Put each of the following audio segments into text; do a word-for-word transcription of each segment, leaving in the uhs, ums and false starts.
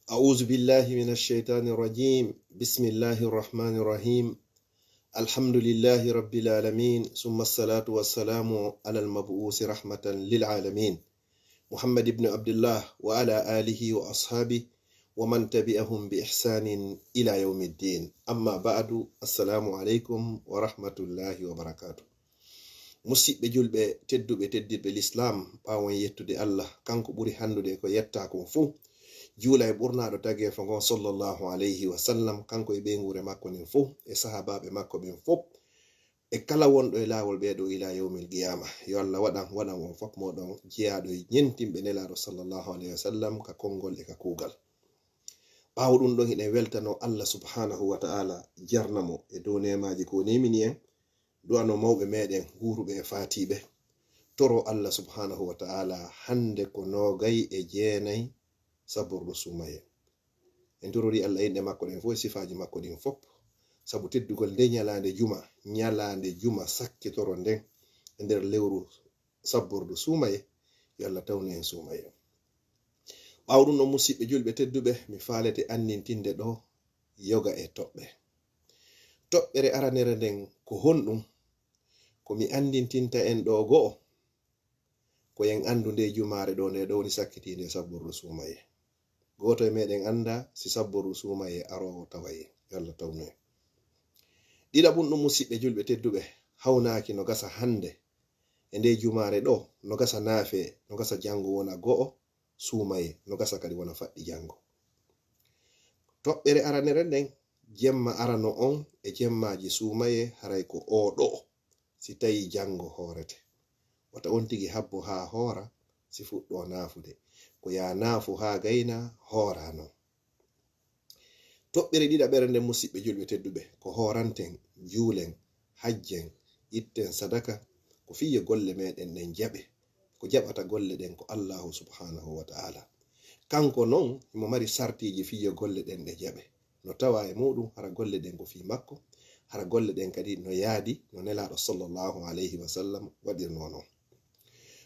أعوذ بالله من الشيطان الرجيم. بسم الله الرحمن الرحيم. الحمد لله رب العالمين، ثم الصلاة والسلام على المبعوث رحمة للعالمين، محمد بن عبد الله، وعلى آله وأصحابه ومن تبعهم بإحسان إلى يوم الدين. أما بعد، السلام عليكم ورحمة الله وبركاته. Musiɓɓe julɓe tedduɓe, teddirɓe lislaam, ɓaawo en yettude Allah, kanko ɓuri hanndude e ko yettaa kon fuu, juula e ɓurnaaɗo tageefo ngon, sallallahu alayhi wa sallam, kanko e ɓeynguure makko nden fuu, e sahaabaaɓe makko ɓen fuu, e kala wonɗo e laawol ɓee ɗoo ilaa yawmil qiyaama. Yo Allah waɗan, waɗan on fof mooɗon jeyaaɗo e ñentinɓe Nelaaɗo, sallallahu alayhi wa sallam, ka konngol e ka kuugal. Ɓaawo ɗum ɗon, hiɗen weltanoo Allah subhaanahu wa ta'aala, jarna mo e dow neemaaji ko o neemini en, du'anoo mawɓe meɗen guuruɓe e faatiiɓe, toroo Allah subhaanahu wa ta'aala, hannde ko noogay e jeenay sabordu suumayee. En tororii Allah e inɗe makko ɗen fof e sifaaji makko ɗin fof, sabu teddugol ndee ñalaande juma, ñalaande juma sakkitoro nden e nder lewru sabordu suumayee, yo Allah tawnu en suumayee. Ɓaawo ɗum ɗon, musiɓɓe julɓe tedduɓe, mi faalete anndintinde ɗoo yoga e toɓɓe. Toɓɓere aranere nden ko honɗum? Ko mi anndintinta en ɗoo go'o, ko en anndu ndee jumaare ɗoo, nde ɗoo woni sakkitiinde e sabordu suumayee. Gooto e meɗen anndaa si sabordu suumayee aroowo taway en. Yo Allah tawnu en. Ɗiɗaɓum ɗum, musiɓɓe julɓe tedduɓe, hawnaaki no gasa hannde e ndee jumaare ɗoo, no gasa naafe, no gasa janngo wona go'o suumayee, no gasa kadi wona faɗɗi janngo. Toɓɓere aranere nden, jemma arano on e jemmaaji suumayee, haray ko oo ɗoo, si tawii janngo hoorete. Wata on tigi habbo haa hoora, si fuɗɗoo naafude. Ko yaa naafu haa gayna, hooraa non. Toɓɓere ɗiɗaɓere nden, musiɓɓe julɓe tedduɓe, ko hooranten, juulen, hajjen, itten sadaka, ko fii yo golle meɗen ɗen jaɓe. Ko jaɓata golle ɗen ko Allaahu subhaanahu wa ta'aala. Kanko non, himo mari sartiiji fii yo golle ɗen ɗe jaɓe. No tawaa e muuɗum, hara golle ɗen ko fii makko, hara golle ɗen kadi no yaadi no Nelaaɗo, sallallahu alayhi wa sallam, waɗirnoo non.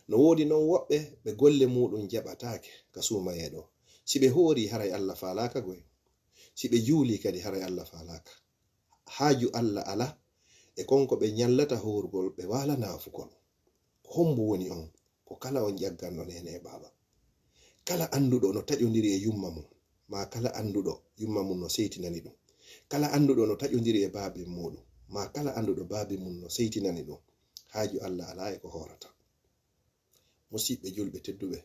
No woodi non woɓɓe ɓe golle muuɗum jaɓataake ka suumayee ɗoo. Si ɓe hoorii, haray Allah faalaaka goy. Si ɓe juulii kadi, haray Allah faalaaka. Haaju Allah alaa e kon ko ɓe ñallata hoorugol, ɓe waala naafugol. Ko hommbo woni on? Ko kala on ƴagganɗo neene e baaba. Kala annduɗo no taƴondiri e yumma mum, maa kala annduɗo yumma mum no seytinani ɗum. Kala annduɗo no taƴondiri e baaben muuɗum, maa kala annduɗo baaben mum no seytinani ɗum. Haaju Allah alaa e ko hoorata. Musiɓɓe julɓe tedduɓe,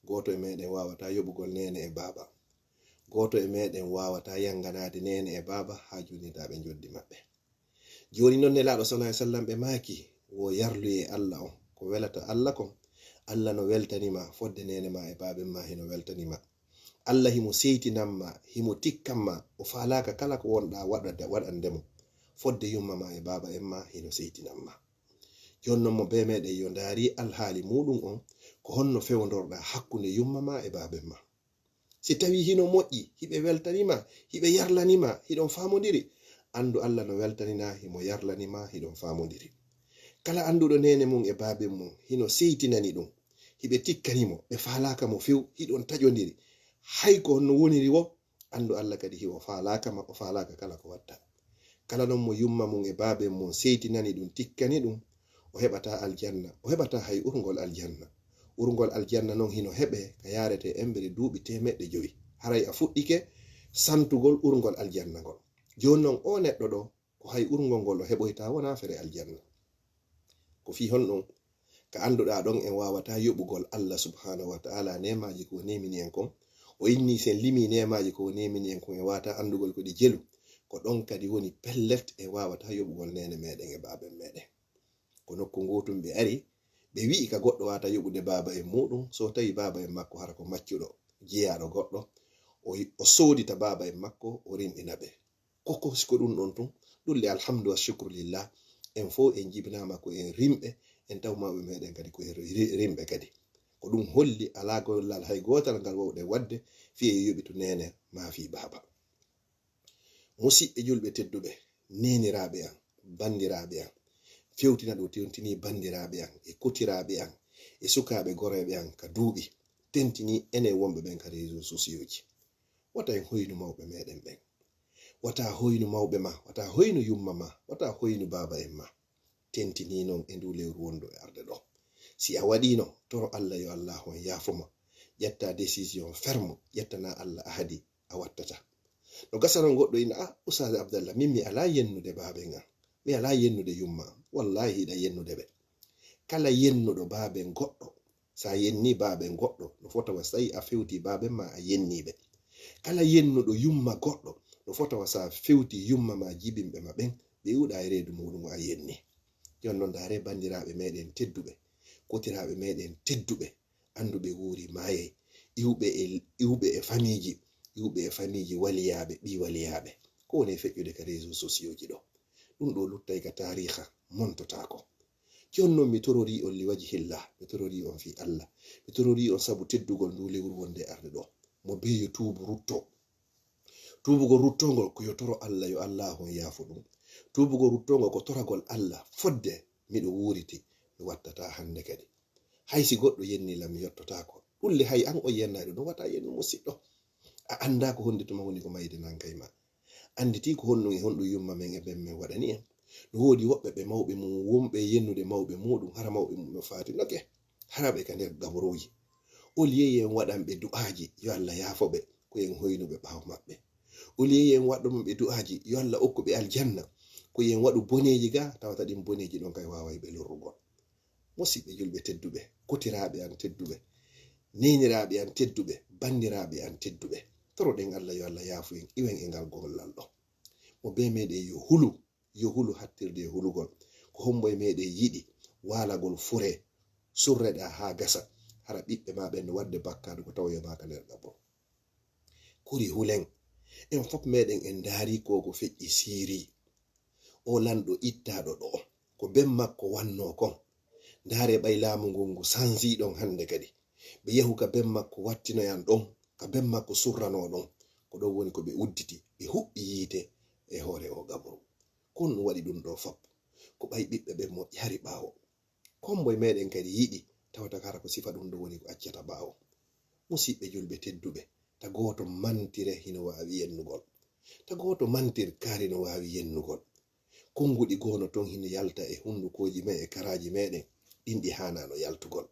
gooto e meɗen waawataa yoɓugol neene e baaba. Gooto e meɗen waawataa yanganaade neene e baaba haa juulnitaaɓe njoddi maɓɓe. Jooni non, Nelaaɗo, sallallahu alayhi wa sallam, ɓe maaki, wo yarluyee Allah on. Ko welata Allah kon, Allah no weltani ma, fodde neene ma e baaben ma hino weltani ma. Allah himo seytinan ma, himo tikkan ma, o faalaaka kala ko wonɗaa waɗande, waɗande mo. Fodde yumma ma e baaba en ma hino seytinan ma. Jooni non, mo bee meɗen yo ndaari alhaali muuɗum on, ko honno fewndorɗaa hakkunde yumma ma e baaben ma. Si tawii hino moƴƴi, hiɓe weltani ma, hiɓe yarlani ma, hiɗon faamondiri, anndu Allah no weltani ma, himo yarlani ma, hiɗon faamondiri. Kala annduɗo neene mum e baaben mum, hino seytinani ɗum, hiɓe tikkani mo, ɓe faalaaka mo few, hiɗon taƴondiri. Hay ko honno woniri wo, anndu Allah kadi himo faalaaka ma, o faalaaka kala ko watta. Kala non mo yumma mum e baaben mum seytinani ɗum, tikkani ɗum, o heɓataa aljanna, o heɓataa hay urngol aljanna. Urngol aljanna non hino heɓee ka yaarete embere duuɓi teemeɗɗe jowi. Haray a fuɗɗike santugol urngol aljanna ngol. Jooni non, oo neɗɗo ɗoo, ko hay urngol ngol o heɓoytaa, wonaa fere aljanna. Ko fii honɗum? Ka annduɗaa ɗon en waawataa yoɓugol Allah subhaanahu wa ta'aala neemaaji ko o neemini en kon. O inni, si en limii neemaaji ko o neemini en kon, en waawataa anndugol ko ɗi jelu. Ko ɗon kadi woni pellet en waawataa yoɓugol neene meɗen e baaben meɗen. Ko nokku ngootum ɓe ari, ɓe wi'i ka goɗɗo waawataa yoɓude baaba en muuɗum, so tawii baaba en makko hara ko maccuɗo, jeyaaɗo goɗɗo, o, o soodita baaba en makko, o rinɗina ɓe. Ko, ko, si ko ɗum ɗon tun, ɗum le alhamdu wa shukru lillah, en fow en jibinaama ko en rimɓe, en taw mawɓe meɗen kadi ko en ri-, rimɓe kadi. Ko ɗum holli alaa gollal hay gootal ngal wawɗen waɗde fii e yoɓito neene maa fii baaba. Musiɓɓe julɓe tedduɓe, neeniraaɓe an, banndiraaɓe an, fewtina ɗo tentini banndiraaɓe an e kotiraaɓe an e sukaaɓe goreeɓe an ka duuɓi, tentini enen wonɓe ɓen ka réseaux sociaux ji. Wata en hoynu mawɓe meɗen ɓen. Wata hoynu mawɓe ma, wata hoynu yumma ma, wata hoynu baaba en ma. Tentini non e ndu lewru wondu e arde ɗo. Si a waɗino, toro Allah yo Allah on yaafo ma. Ƴetta décision ferme, ƴettana Allah ahadi a wattata. No gasa non goɗɗo ina, "Ah, Ustaz Abdallah, min mi alaa yennude baaben an. Mi alaa yennude yumma an." Wallahi hiɗa yennude ɓe. Kala yennuɗo baaben goɗɗo, sa yenni baaben goɗɗo, no fota wa sai a fewti baaben ma a yenni ɓe. Kala yennuɗo yumma goɗɗo, no fota wa sa fewti yumma ma jibinɓe ma ɓen, ɓe iwɗa e reedu muɗum a yenni. Jon non ndaare banndiraaɓe meɗen tedduɓe, kotiraaɓe meɗen tedduɓe, annduɓe wuuri maayay, iwɓe e, iwɓe e famiiji, iwɓe e famiiji waliyaaɓe, ɓii waliyaaɓe. Ko woni e feƴƴude ka réseaux sociaux ji ɗo? Ɗum ɗo luttay ka taariha, montotaako. Jon non mi tororii on li wajhillah, mi tororii on fii Allah, mi tororii on sabu teddugol ndu lewru wonde arde ɗo. Mo beyo tuubu rutto. Tuubugol ruttongol ko yo toro Allah, yo Allah on yaafo ɗum. Tuubugol ruttongol ko toragol Allah fodde miɗo wuuriti, mi wattata hannde kadi. Hay si goɗɗo yenni lam, mi yottotaako. Ɗum le hay an o yennaɗo ɗum, wata yennu musiɗɗo. A anndaa ko honde tuma woni ko mayde nan kay ma. Annditi ko honɗum e honɗum yumma men e ben men waɗani en. No woodi woɓɓe ɓe mawɓe mum wonɓe yennude mawɓe muɗum, hara mawɓe mum no faatinoke. Hara ɓe ka nder gaburuuji. Au lieu yen waɗan ɓe du'aaji, yo Allah yaafo ɓe, ko yen hoynuɓe ɓaawo maɓɓe. Au lieu yen waɗɗo mum ɓe du'aaji, yo Allah okku ɓe aljanna, ko yen waɗu boneeji ga, tawata ɗin boneeji ɗon kay waaway ɓe lorrugol. Musiɓɓe julɓe tedduɓe, kotiraaɓe an tedduɓe, neeniraaɓe an tedduɓe, banndiraaɓe an tedduɓe. Toroɗen Allah yo Allah yaafu en, iwen e ngal gollal ɗo. Mo bee meɗen yo hulu, yo hulu hattirde e hulugol. Ko hombo e meɗen yiɗi waalagol fure, surreɗa haa gasa, hara ɓiɓɓe ma ɓen no waɗde bakkaadu ko tawoyoma ka nder gabon? Kuri hulen, en fof meɗen en ndaari ko ko feƴƴi Siiri. O lanɗo ittaaɗo ɗo, ko ben makko wannoo kon. Ndaare ɓay laamu ngun ngu sanzii ɗon hannde kadi. Ɓe yahu ka ben makko wattinoyan ɗon, ka ben makko surranoo ɗon. Ko ɗon woni ko ɓe udditi, ɓe huɓɓi yiite e hoore o gaburu. Ko honɗum waɗi ɗum ɗo fof? Ko ɓay ɓiɓɓe ɓen moƴƴaari ɓaawo. Ko hombo e meɗen kadi yiɗi tawata hara ko sifa ɗum ɗo woni ko accata ɓaawo? Musiɓɓe julɓe tedduɓe, ta gooto mantire hino waawi yennugol. Ta gooto mantir kaari no waawi yennugol. Konnguɗi goo no ton hino yalta e hunndukooji men e karaaji meɗen, ɗin ɗi haanaano yaltugol.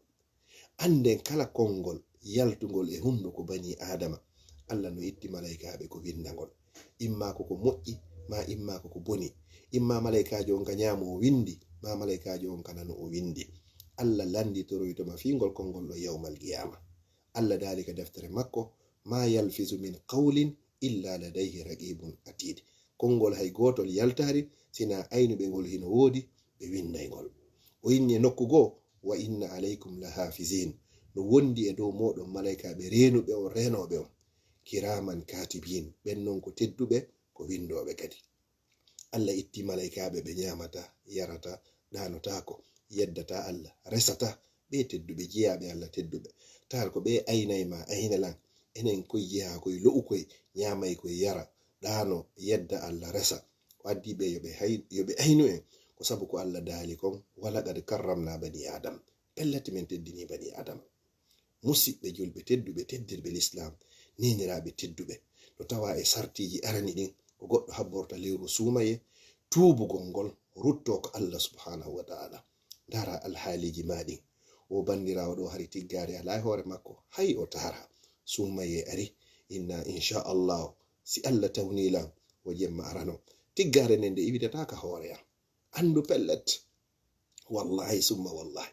Annden kala konngol yaltungol e hunnduko banii Aadama, Allah no itti malaykaaɓe ko winndangol. Imma ko ko moƴƴi, maa imma ko ko boni. Imma malaykaajo on ka ñaamo o winndi, maa malaykaajo on ka nano o winndi. Allah lannditoroyto ma fii ngol konngol ɗo yawmal qiyaama. Allah daali ka deftere makko, "Ma yalfizu min qawlin illa ladayhi raqibun atid." Konngol hay gootol yaltaari, sina aynuɓe ngol hino woodi, ɓe winnday ngol. O inni e nokku goo, "Wa inna alaykum la hafizin." No wondi e dow mooɗon malaykaaɓe reenuɓe on, reenooɓe on. "Kiraman katibin." Ɓen non ko tedduɓe, ko winndooɓe kadi. Allah itti malaykaaɓe ɓe ñaamata, yarata, ɗaanotaako, yeddata Allah, resata, ɓe tedduɓe, jiyaaɓe Allah tedduɓe. Taar ko ɓe aynay ma, ayna lan. Enen koy jeyaa koy lo'u koy, ñaamay koy yara, ɗaano, yedda Allah, resa. O addi ɓe yo ɓe hay-, yo ɓe aynu en. Ko sabu ko Allah daali kon, "Walaqad karramna bani Adam." Pellet men teddini bani Adama. Musiɓɓe julɓe tedduɓe, teddirɓe Lislaam, neeniraaɓe tedduɓe, no tawa e sartiiji arani ɗin, ko goɗɗo habborta lewru suumaye, tuubugol ngol, ruttoo ko Allah subhaanahu wa ta'ala. Ndaara alhaaliiji maa ɗin. O banndiraawo ɗo hari tiggaare alaa e hoore makko, hay o taara. Suumaye ari, inna insha Allah, si Allah tawni lan, o jemma arano. Tiggaare nden nde iwidata ka hoore am. Anndu pellet. Wallahi summa wallahi.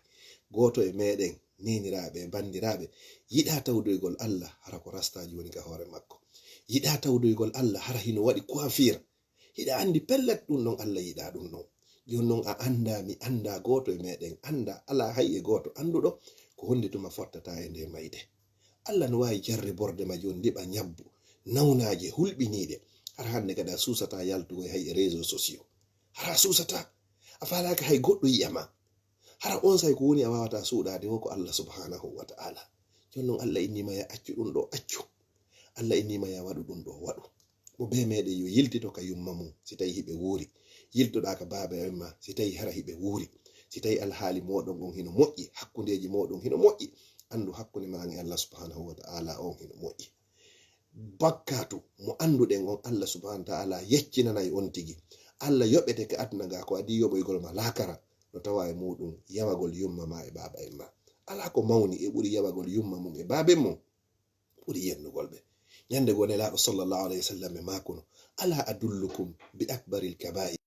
Gooto e meɗen, neeniraaɓe, banndiraaɓe, yiɗaa tawdoygol Allah, hara ko rastaaji woni ka hoore makko. Yiɗaa tawdoygol Allah, hara hino waɗi coiffure. Hiɗa anndi pellet ɗum ɗon Allah yiɗaa ɗum ɗon. Jooni non a anndaa, mi anndaa, gooto e meɗen anndaa, alaa hay e gooto annduɗo ko honde tuma fottata e nde mayde. Allah no waawi jarriborde ma jooni, liɓa ñabbu, nawnaaje hulɓiniiɗe. Hara hannde kadi a suusataa yaltugol hay e réseaux sociaux. Hara a suusataa. A faalaaka hay goɗɗo yi'a ma. Hara onsay ko woni a waawataa suuɗaade wo ko Allah subhanahu wa ta'ala. Jooni non Allah innii ma ya accu ɗum ɗo, accu. Allah innii ma ya waɗu ɗum ɗo, waɗu. Mo bee meɗen yo yiltito ka yumma mum, si tawi hiɓe wuuri. Yiltoɗaa ka baaba en ma, si tawi hara hiɓe wuuri. Si tawi alhaali mooɗon on hino moƴƴi, hakkundeeji mooɗon hino moƴƴi, anndu hakkunde ma an e Allah subhanahu wa ta'ala on hino moƴƴi. Bakkatu mo annduɗen on, Allah subhanahu wa ta'ala yeccinanay on tigi. Allah yoɓete ka aduna ga ko adi yoɓoygol ma laakara, no tawa e muɗum yamagol yumma ma e baaba en ma. Ala ko mawni e ɓuri yamagol yumma mum e baaben mum, ɓuri yennugol ɓe. Ñande goo Nelaaɗo sallallahu alayhi wa sallam e maakuno, "Ala adullukum bi akbaril kabaa'ir?"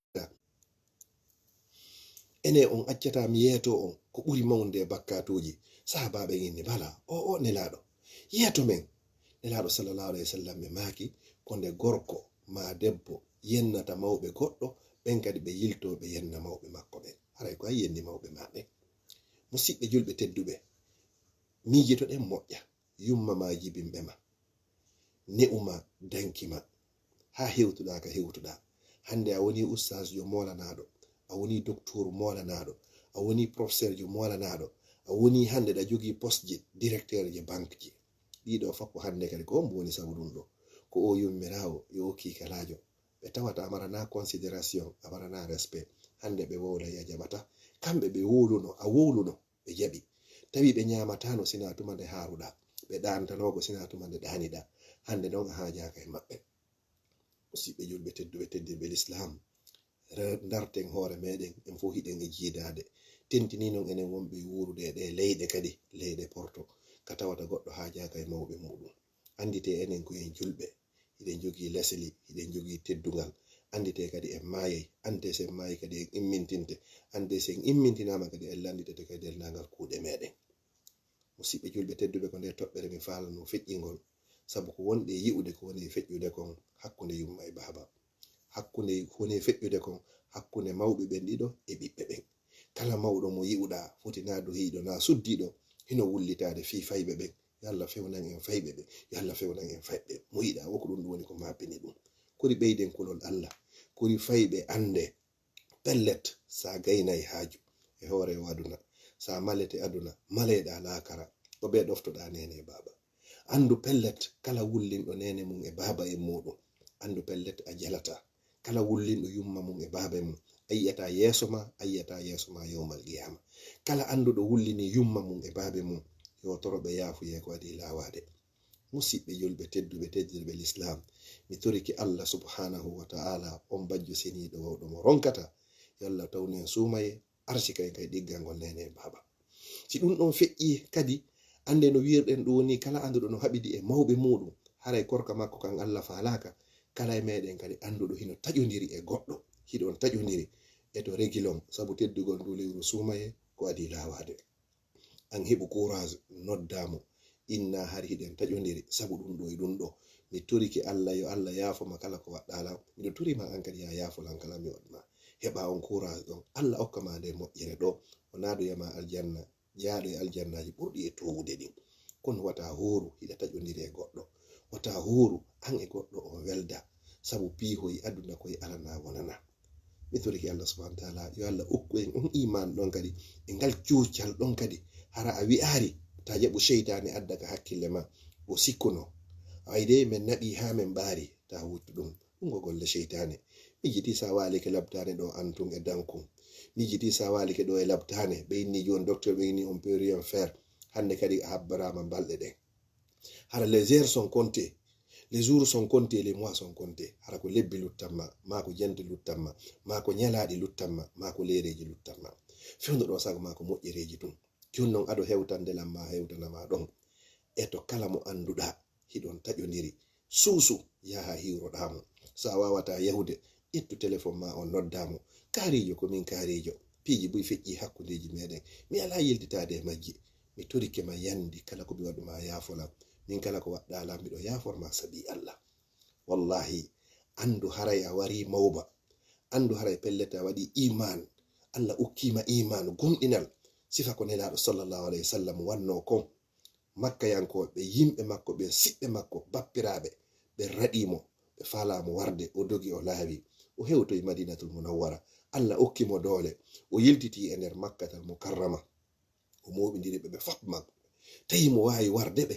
Ene on accata mi yeeto on ko ɓuri mawnude e bakkatuuji? Sahaabaaɓe inni, "Bala, o, o Nelaaɗo, yeeto men." Nelaaɗo sallallahu alayhi wa sallam e maaki, "Ko nde gorko maa debbo yennata mawɓe goɗɗo, ɓen kadi ɓe yilto ɓe yenna mawɓe makko ɓen. Haray ko a yenni mawɓe ma ɓen." Musiɓɓe julɓe tedduɓe, miijitoɗen moƴƴa. Yumma ma jibinɓe ma, ne'u ma, danki ma, haa hewtuɗaa ka hewtuɗaa. Hannde a woni ustaasjo moolanaaɗo, a woni doktoor moolanaaɗo, a woni professeurjo moolanaaɗo, a woni hannde ɗa jogii postji, directeurje bankji. Ɗiɗo fof ko hannde kadi ko on woni sabu ɗum ɗo. Ko o yummiraawo, yo o kiikalaajo. Ɓe tawata a maranaa considération, a maranaa respect. Hannde ɓe wowlay a jaɓata. Kamɓe ɓe wowluno, a wowluno. Ɓe jaɓi. Tawi ɓe ñaamataano sinaa tuma nde haaruɗaa, ɓe ɗaantanoogo sinaa tuma nde ɗaaniɗaa. Hannde noon a haajaaka e maɓɓe. Musiɓɓe julɓe tedduɓe, teddirɓe Lislaam, re-, ndarten hoore meeɗen, en fof hiɗen e jiidaade. Tentini noon enen wonɓe e wuurude e ɗee leyɗe kadi, leyɗe porto, ka tawata goɗɗo haajaaka e mawɓe muuɗum. Annditee enen ko en julɓe, hiɗen jogii leseli, hiɗen jogii teddungal. Annditee kadi en maayay, annditee so en maayi kadi en immintinte, annditee so en immintinaama kadi en lannditete kadi e denndaangal kuuɗe meeɗen. Musiɓɓe julɓe tedduɓe, ko nde toɓɓere mi faalano feƴƴingol, sabu ko wonɗi e yi'ude ko woni e feƴƴude kon hakkunde yumma e baaba, hakkunde ko woni e feƴƴude kon hakkunde mawɓe ɓen ɗiɗo e ɓiɓɓe ɓen. Kala mawɗo mo yi'uɗaa, foti naa duhiiɗo naa suddiiɗo, hino wullitaade fii fayɓe ɓen. Yo Allah fewnan en fayɓe ɓen. Yo Allah fewnan en fayɓe ɓen. Mo yiɗaa wo ko ɗum, ɗum woni ko maapini ɗum. Kori ɓeyden kulol Allah. Kori fayɓe annde. Pellet, sa gaynay haaju e hoore o aduna, sa malete aduna, maleyɗaa laakara, ko ɓe ɗoftoɗaa neene e baaba. Anndu pellet, kala wullinɗo neene mum e baaba e muuɗum, anndu pellet a jalataa. Kala wullinɗo yumma mum e baaba mum, a yi'ataa yeeso ma, a yi'ataa yeeso ma yawmal qiyaama. Kala annduɗo wullini yumma mum e baaba mum, yo toro ɓe yaafuyee ko adii laawaade. Musiɓɓe julɓe tedduɓe, teddirɓe Lislaam, mi torike Allah subhanahu wa ta'ala, on bajjo seniiɗo wawɗo mo ronkata, yo Allah tawnu en suumaye, arsika en kay ɗiggangol neene e baaba. Si ɗum ɗon feƴƴi kadi, annde no wi'irɗen ɗum woni kala annduɗo no haɓidi e mawɓe muuɗum, haray korka makko kan Allah faalaaka, kala e meeɗen kadi annduɗo hino taƴondiri e goɗɗo, hiɗon taƴondiri e to regilon, sabu teddugol ndu lewru suumaye ko adii laawaade. An heɓu courage, noddaa mo, inna hari hiɗen taƴondiri sabu ɗum ɗo e ɗum ɗo. Mi torike Allah, yo Allah yaafo ma kala ko waɗɗaa lan. Miɗo tori ma an kadi, yaa yaafo lan kala mi waɗ ma. Heɓa on courage ɗon. Allah okka ma nde moƴƴere ɗo. O naadoya ma aljanna, jaaɗo e aljannaaji ɓurɗi e toowude ɗin. Kono wata hooru hiɗa taƴondiri e goɗɗo. Wata hooru an e goɗɗo o welda. Sabu piihoy aduna koy alana wonana. Mi torike Allah subhanahu wa ta'ala, yo Allah okku en on iman ɗon kadi, e ngal cuucal ɗon kadi. Hara a wi'aari, ta jaɓu seytaane adda ka hakkille ma, o sikkuno. Ay de, men naɓi haa men ɓaari, ta wuttu ɗum. Ɗum ko golle seytaane. Miijiti sa waalike labtaane ɗo Antun e Dankun. Miijiti sa waalike ɗo e labtaane, ɓe inni jooni docteur, ɓe inni on peut rien faire. Hannde kadi a habbaraama balɗe ɗen. Hara les heures sont comptées, les jours sont comptés, les mois sont comptés. Hara ko lebbi luttan ma, maa ko jante luttan ma, maa ko ñalaaɗi luttan ma, maa ko leereeji luttan ma. Fewndo ɗo sago maa ko moƴƴereeji tun. Jooni non ado hewtande lan ma hewtana ma ɗon. E to kala mo annduɗaa, hiɗon taƴondiri. Suusu, yaha hiwroɗaa mo. Sa waawataa yahude, ƴettu telefon ma on, noddaa mo. Kaariijo ko min kaariijo. Piiji buy feƴƴi hakkundeeji meeɗen. Mi alaa yiltitaade e majji. Mi torike ma yandi kala ko mi waɗu ma yaafo lan. Min kala ko waɗɗaa lan, miɗo yaafor ma sabi Allah. Wallahi, anndu haray a warii mawba. Anndu haray pellet a waɗii iman. Allah okkii ma iman, gomɗinal. Sifa ko Nelaaɗo sallallahu alayhi wa sallam wannoo kon. Makkayankooɓe, yimɓe makko ɓen, siɓɓe makko, bappiraaɓe, ɓe raɗii mo, ɓe faalaa mo warde, o dogi, o laawi, o hewtoyi Madinatul Munawwara. Allah okki mo doole, o yiltitii e nder Makkatal Mukarrama, o mooɓindiri ɓe, ɓe fof makko. Tawi mo waawi warde ɓe,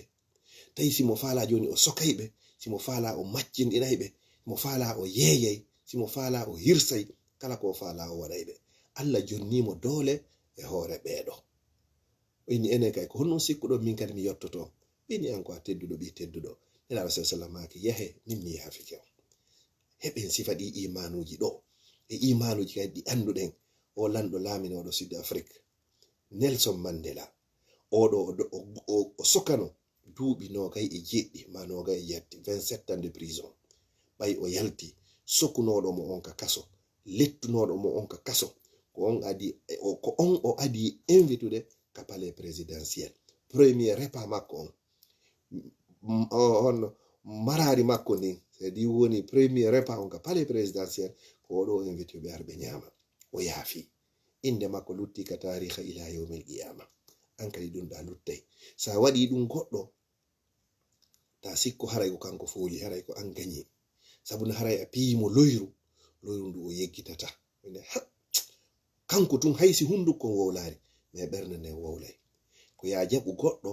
tawi si mo faalaa jooni o sokay ɓe, si mo faalaa o maccinɗinay ɓe, si mo faalaa o yeeyay, si mo faalaa o hirsay, kala ko o faalaa o waɗay ɓe. Allah jonnii mo doole e hoore ɓee ɗoo. O inni, "Enen kay, ko honɗum sikkuɗon min kadi mi yottoto?" Ɓe inni, "An ko a tedduɗo ɓii tedduɗo. Nelaaɗo sa sallam maaki, yahe, min mi yaafike on. Heɓen sifa ɗi imanuuji ɗo. E imanuuji kadi ɗi annduɗen. O lanɗo laaminooɗo Sud Afrique, Nelson Mandela. Oɗo o, o, o, o sokano duuɓi noogay e jeɗɗi ma noogay e jetti, vingt-sept ans de prison. Ɓay o yalti, sokunooɗo mo on ka kaso, lettunooɗo mo on ka kaso, ko on adi, o, ko on o adi invitude ka palais présidentiel. Premier repas makko on, m-, o, on maraari makko ndin, c'est-à-dire woni premier repas on ka palais présidentiel, ko oɗo o invite ɓe ar ɓe ñaama. O yaafi. Innde makko lutti ka taariha ila yawmil qiyama. An kadi ɗum ɗa luttay. Sa waɗi ɗum goɗɗo, ta sikko haray ko kanko fooli, haray ko an gañi. Sabu no haray a piyi mo loyru, loyru ndu o yeggitata. Ene ha, kanko tun hay si hunduko on wowlaari, mais ɓernde nden wowlay. Ko ya jaɓu goɗɗo,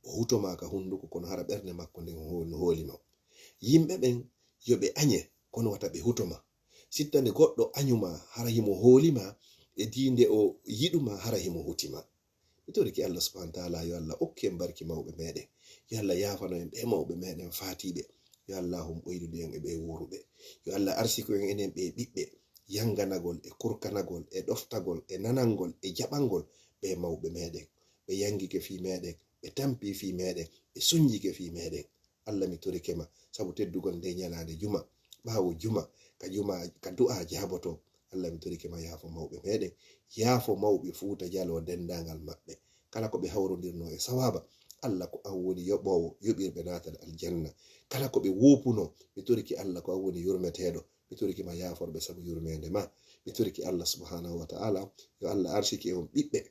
o hutoma ka hunduko, kono hara ɓernde makko nden ho-, no hoolima. Yimɓe ɓen, yo ɓe añe, kono wata ɓe hutoma. Sittande goɗɗo añuma, hara himo hoolima, e diinde o yiɗuma, hara himo hutima. Mi toriki Allah subhanahu wa ta'ala, yo Allah okku en barki mawɓe meɗen. Yo Allah yaafano en ɓe mawɓe meɗen faatiɓe. Yo Allah hum ɓoydudu en e ɓe wuuruɓe. Yo Allah arsiku en enen ɓe ɓiɓɓe. Yanganagol e kurkanagol e ɗoftagol e nanangol e jaɓangol ɓe mawɓe meɗen. Ɓe yangike fii meɗen, ɓe tampi fii meɗen, ɓe sunjike fii meɗen. Allah, mi torike ma, sabu teddugol nde ñalaande juma, ɓaawo juma, ka juma, ka du'a jaaboto. Allah, mi torike ma, yaafo mawɓe meɗen, yaafo mawɓe Fuuta Jaloo denndaangal maɓɓe. Kala ko ɓe hawrondirno e sawaaba, Allah, ko an woni yoɓoowo, yoɓirɓe naatal aljanna. Kala ko ɓe woopuno, mi torike Allah, ko an woni yurmeteeɗo. Mi torike ma, yaaforɓe sabu yurmeende ma. Mi torike Allah subhanahu wa ta'ala, yo Allah arsike on ɓiɓɓe.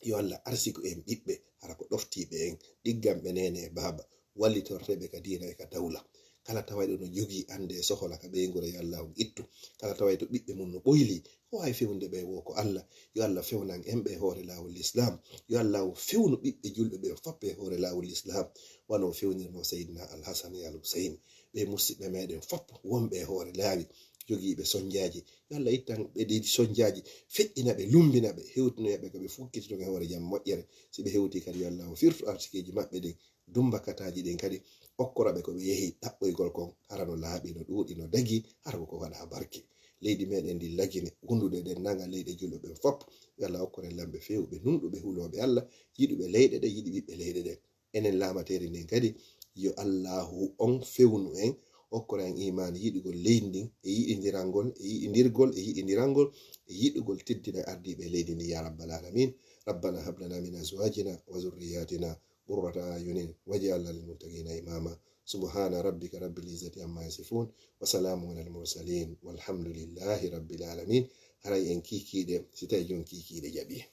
Yo Allah arsiku en ɓiɓɓe, hara ko ɗoftiiɓe en, ɗigganɓe neene e baaba, wallitorteeɓe ka diina e ka dawla. Kala tawayɗo no jogii annde e sohola ka ɓeynguure, yo Allah on ittu. Kala tawayɗo ɓiɓɓe mum no ɓoyli, ko waawi fewnde ɓe wo ko Allah. Yo Allah fewnan en ɓe hoore laawol Lislaam. Yo Allah on fewnu ɓiɓɓe julɓe ɓe fop e hoore laawol Lislaam. Wano o fewnirno Seydina Al Hasan e Al Huseyn. Ɓe musiɓɓe meɗen fop wonɓe e hoore laawi, jogiiɓe sonjaaji. Yo Allah ittan ɓe ɗi sonjaaji, feƴƴina ɓe, lumbina ɓe, hewtinoya ɓe ko ɓe fukkititon e hoore jam moƴƴere. Si ɓe hewti kadi, yo Allah o firtu arsikeeji maɓɓe ɗin, dumbakataaji ɗin kadi, okkora ɓe ko ɓe yehi ɗaɓɓoygol kon, hara no laaɓi, no ɗuuɗi, no dagi, hara ko ko waɗa barke. Leydi meɗen ndi lagine, wondude e ɗen nanga leyɗe julɓe ɓen fop. Yo Allah okkor en lamɓe fewɓe, nunɗuɓe, hulooɓe Allah, yiɗuɓe leyɗe ɗe, yiɗi ɓiɓɓe leyɗe ɗen. Enen laamateeri ndin kadi, yo Allahu on fewnu en, okkora en iman, yiɗugol leydi ndin, e yiɗindirangol, e yiɗindirgol, e yiɗindirangol, e yiɗugol teddina ardiiɓe leydi ndin, ya rabbal alamin. ربنا هب لنا من أزواجنا وذرياتنا قرة أعين واجعلنا للمتقين إماما. سبحان ربك رب العزة عما يصفون وسلام على المرسلين والحمد لله رب العالمين. Haray en kiikiiɗe, si tawi jon kiikiiɗe jaɓi.